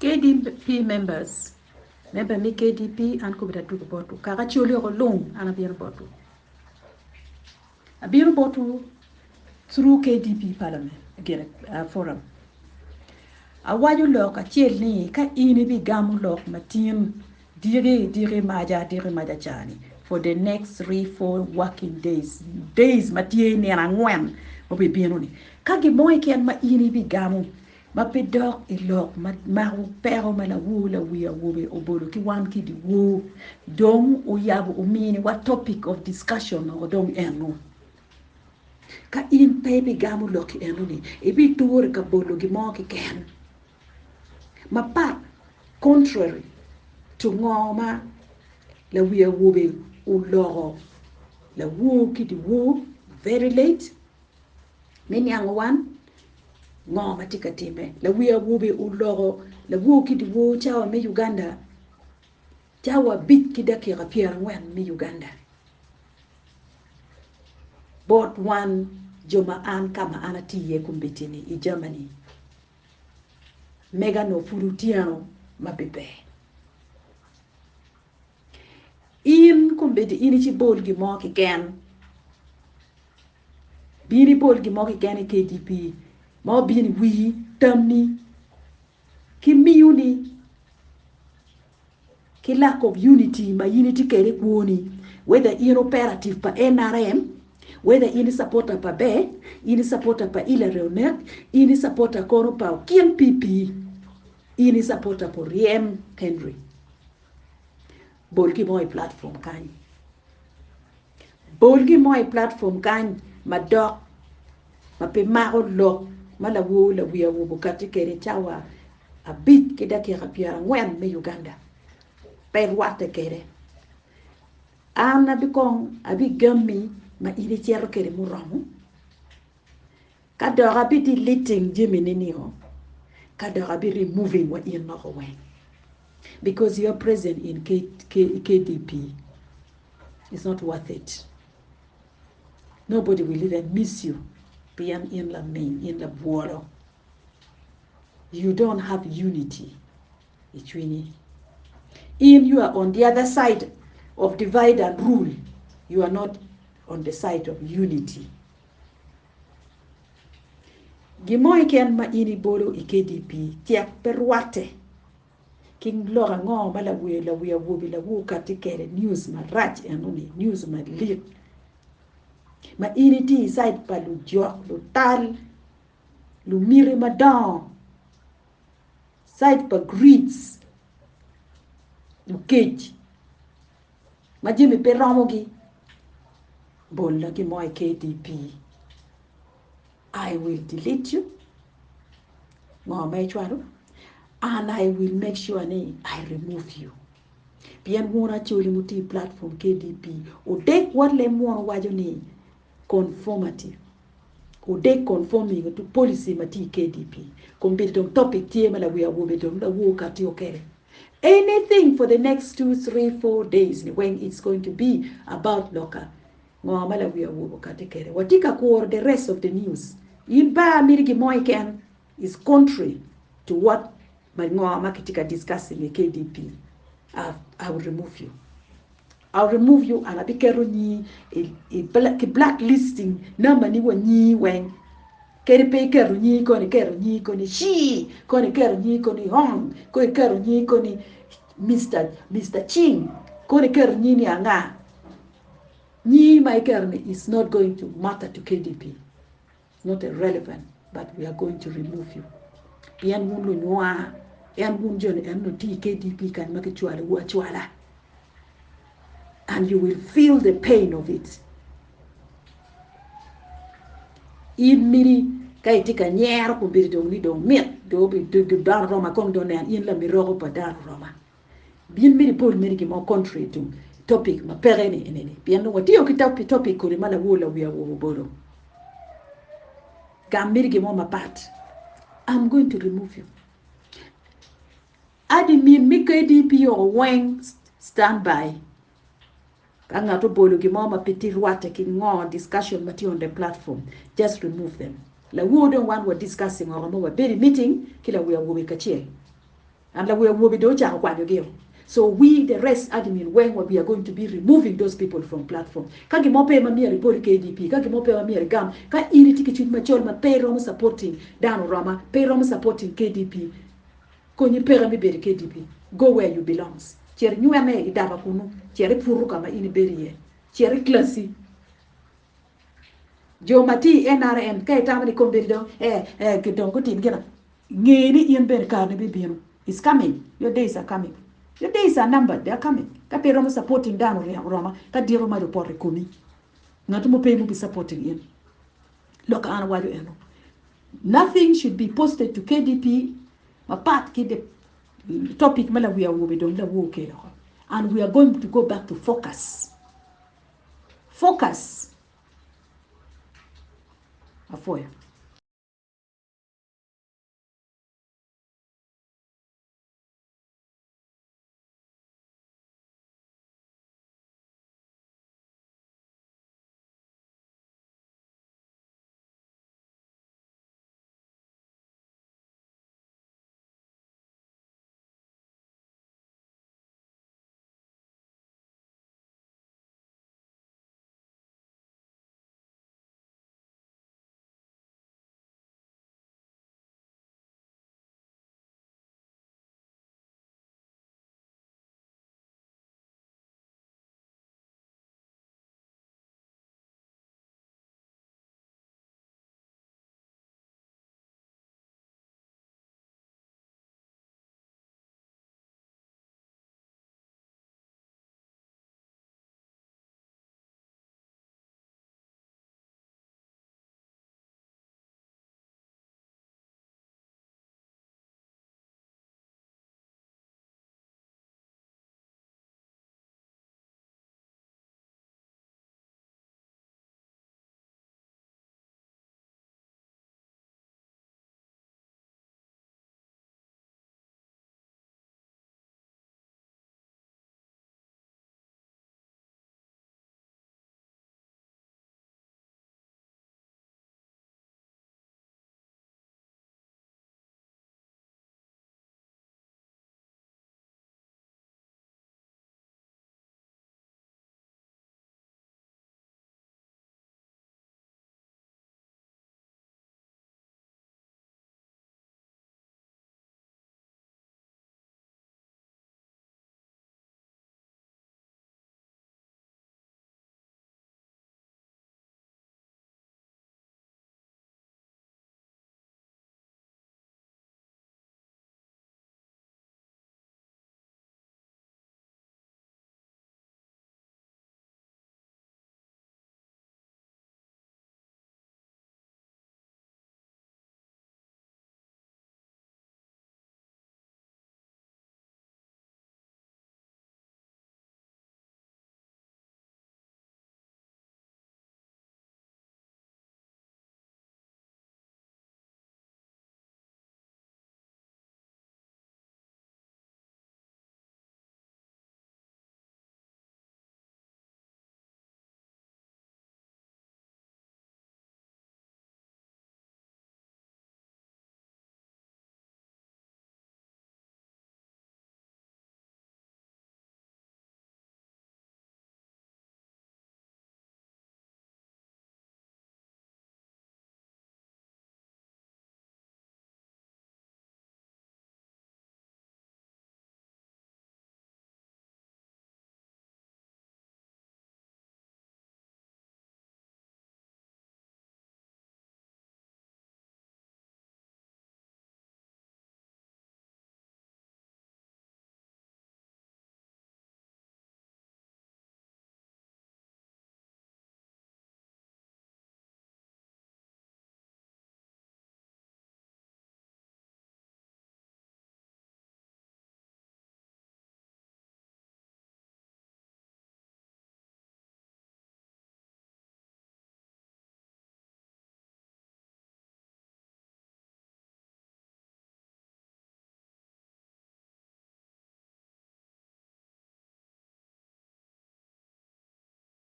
KDP members, member me KDP an kobedi adwogo botwu kaka acoli oko lung an abino botwu. Abino botwu through KDP parliament gine uh, forum. Awaco lok acel ni ka in ibigamo lok matin diki diki maca diki maca cani for the next 3-4 working days days ma tye nino angwen obibino ni ka gin mo keken ma in ibigamo ma pe dok i lok ma mako peko ma lawor lawi awobe obolo ki wan ki dyewor dong oyabo ominiwa topic of discussion oko dong eno. Ka in pe ibigamo lok ki eno-ni, ibituro ka bolo gin mo keken mapat, contrary to ngo ma lawi awobe oloko lawor ki dyewor very late me niango wan ngo ma tye ka timme. Lawi awobe oloko lawor ki dyewor cawa me Uganda cawa abic ki dakika pyerangwen me Uganda. Bot wan jo ma an ka ma an atye iye kombeddi-ni i Germany, mega nongo pud otyeno ma pe ber. In kombeddi in icibol gin mo keken, bin ibol gin mo keken i KDP ma obino i wii tammi ki miyoni ki lack of unity ma in itye kwede i kwoni whether in operative pa NRM, whether in i supporter pa Ber, in i supporter pa Hillary Onek, in i supporter kono pa Okin PP, in i supporter pa Oryem Henry. Bol gin mo i platform kany. Bol gin mo i platform kany madok ma pe mako lok ma lawor lawi awobe okati kwede cawa abic ki dakika pyerangwen me Uganda. Pe rwatte kwede. An abikong abigami ma in icito kwede muromo. Ka dok abi deleting jami ni nio, ka dok abi removing wa in loko weng. Because your present in K, K, KDP is not worth it. Nobody will even miss you. Pien in laming, in labwolo. You don't have unity i cwinyi. In you are on the other side of divide and rule. You are not on the side of unity. Gin mo keken ma in ibolo i KDP cek pe rwatte ki lok ango ma lawer lawi awobi lawu okatti kwede news marac enoni news malik ma in itye i side pa lujok lutal lumiti madongo side pa greeds lukec ma jami pe romogi bolla ki mo i KDP I will delete you ngo ma icwalo and I will make sure ni I remove you pien wun acholi mutye i platform KDP odek wat lem munu waco ni conformity odek conforming to policy ma tye i KDP kombeddi dong topic tye ma lawi awobe dong lawor kati okede anything for the next 2 3 4 days ni weng it's going to be about loka ngo ma lawi awobe okati kede watye ka kuro the rest of the news in ba miti gin mo keken is contrary to what ma ngo ma kitye ka discussing i KDP I, I will remove you I'll remove you and abiketo nyingi i, i ki blacklisting namba ni wa nyingi weng kadi pe iketo nyingi koni iketo nyingi koni ci koni iketo nyingi koni hong koni iketo nyingi koni Mr. Mr. Ching koni iketo nyingi ni anga nyingi ma iketo ni is not going to matter to KDP it's not irrelevant but we are going to remove you pien wun lunywar en wun joni en onongo tye i KDP kany ma kicwalowu acwala and you will feel the pain of it. In miti ka itye ka nyero kombeddi dong ni dong mit dong dano roma kong dong nen in lamiroko pa dano roma. In miti ibol miti gin mo contrary to topic ma peke ni enini pien dong watiyo ki topic kodi ma lawor lawi awobe obolo. Gam miti gin mo mapat. I'm going to remove you. Admin me KDP oko weng stand by. Ka ngat obolo gin mo ma pe tye rwatte ki ngo discussion ma tye on the platform, just remove them. Lawor dong wan wa discussing oko mo wabedo i meeting ki lawi awobe kacel. And lawi awobi dong ocako kwanyo gi o. So we the rest admin weng wa we are going to be removing those people from platform. Ka gin mo pe ma myero ibol i KDP, ka gin mo pe ma myero igam, ka in itye ki cwiny macol ma pe iromo supporting dano oroma, pe iromo supporting KDP, konyi peke me bedo i KDP. Go where you belongs. Cit inywene i daba kunu, cit iputu ka ma in ibedo iye, cit i klasi. Jo ma tye i NRM ka itamo ni kombeddi dong eh eh dong gutim gina, nge ni in bene kareni bibino. It's coming, your days are coming. Your days are numbered, they are coming. Ka pe iromo supporting dano oroma, ka diro mac opoto i komi, ngat mo pe mubi supporting in. Lok an awaco eno. Nothing should be posted to KDP mapat ki the topic ma lawi awobe dong lawor okelo oko. And we are going to go back to focus. Focus. Apwoyo.